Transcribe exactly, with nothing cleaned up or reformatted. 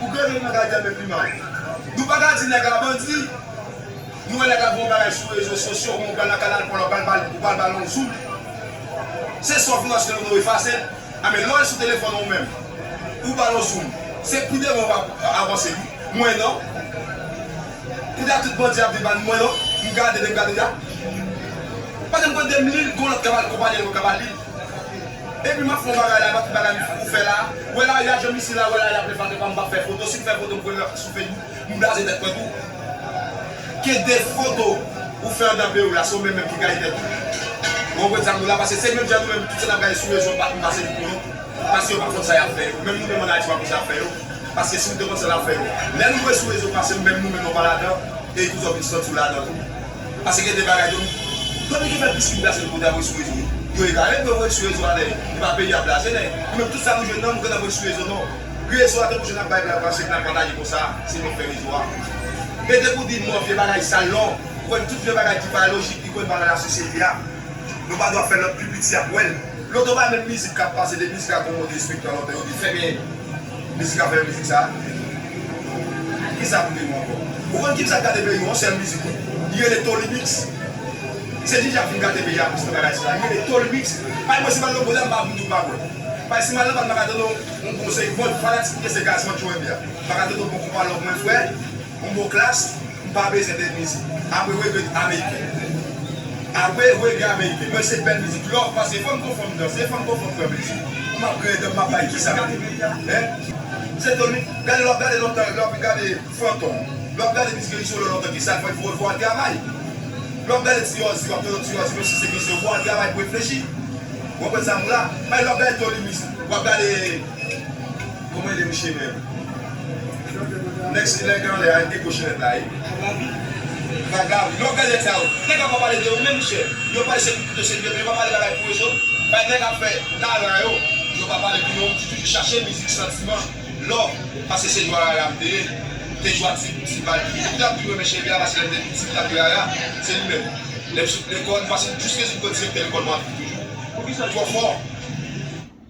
Ou greve nan kay dèmen piman. Nou pa ka di nèg la bandi. Nou wè nèg la fè yon bagay sou rezo sosyo, ou pral nan kanal pou ou pral ba l, ou pral ba l yon zoom. Se sòf nou achte nou efase. A men lè w sou telefòn ou menm, ou ba l yon zoom. Se pi devan w ap avanse wi. Mwen non. Kounya tout bandi ap vin ba mwen non. M gade, m gade la. Pandan m konn de m li l, gon lòt ka ba l konpanye l, ka ba li. Epi m ap fè yon bagay la, epa tout bagay ou fè la. Wè la, y a jan misye la, wè la, y ap lè fatra pa m pa fè foto. Si m fè foto, m pran sou Facebook, m blaze tèt mwen tou. Ke de foto ou fè anndan peyi w la, se ou menm menm ki gaye tèt ou. Ou konprann sa m di w la, paske se menm jan nou menm, tout sa n ap gaye sou rezo, pa, m pase pou nou. Paske yo pa konn sa y ap fè yo. Menm nou menm ann Ayiti, pa konn sa y ap fè yo. Paske si nou te konn sa n ap fè yo. Lè nou voye sou rezo, paske menm nou menm nou pa ladan, e kouzò vin sòti w ladan tou. Paske gen de bagay tou. Domiken fè plis piblikasyon pou ta voye sou rezo. Yo egare pou yo voye sou rezo a nèg. E pa peyi a blaze nèg. Nou menm tout sa nou jwenn nan, nou konn ap voye sou rezo non. Rezo a tankou jan n ap bay blag la, se n ap pataje konsa, se nou k fè rezo a. E depi w di mò, vye bagay sal non. Ou konn tout vye bagay ki pa lojik, ki konn pa nan lasosyete a. Nou pa dwe fè lòt pi piti ap wè l. Lòt ou pa menm mizik k ap pase, de mizik ak yon mòd respektan lontan, yo di fèmen mizik la, fèmen mizik sa. Kisa pou te nou ankò? Ou konn kisa k gate peyi nou? Yon sèl mizik wi. Li rele Tolly Mix. Se DJ ap vin gate peyi a plis nan bagay sa. Li rele Tolly Mix. Bay mwen si m al nan bòl la, m pa vin tou m pa bwè. Bay si m al nan bal, m pa ka tande yon bon se bon fanatik ki se gaz mwen tjou enbya. M pa ka tande yon bon konpa lòk mwen frè. Yon bon klas. M pa bezwen de mizik. Apre reggae ameriken. Apre reggae ameriken. Mwen se bèl mizik. Love, paske fò m gon fanm danse, fò m gon fanm pran plezi. M ap griyen dan m, m ap bay kisa? Hein? Se Tolly. Gade love, gade lontan, love, gade Fantom. Lè w ap gade mizik yo, li solo lontan, ki sa l fè, fò, fò al travay. Lè w ap gade Ti Rozi, w ap tande Ti Rozi, menm si se mizik yo, fò al travay pou reflechi. Ou konprann sa m la? Bay lè w ap gade Tolly Mix, w ap gade, kòman rele misye menm? Nèg se nèg anlè a, li te gwo chenèt la, wi. Vagabon. Lè w ap gade nèg sa yo, nèg yo pa pale de ou menm, monchè. Yo pale se pou yo, se yo, yo pa pale bagay pou yo. Bay nèg ap fè talan yo, yo pa pale pou yo, yo toujou chache mizik santiman. Love, paske se jwa rara m te ye. M te jwa ti, ti bal. M te ap tou renmen cheve a, paske lè m te piti, m t ap jwe rara. Se li menm. Lè m sot lekòl, m pase jiske sou kote direktè lekòl mwen ap di toujou. Twò fò.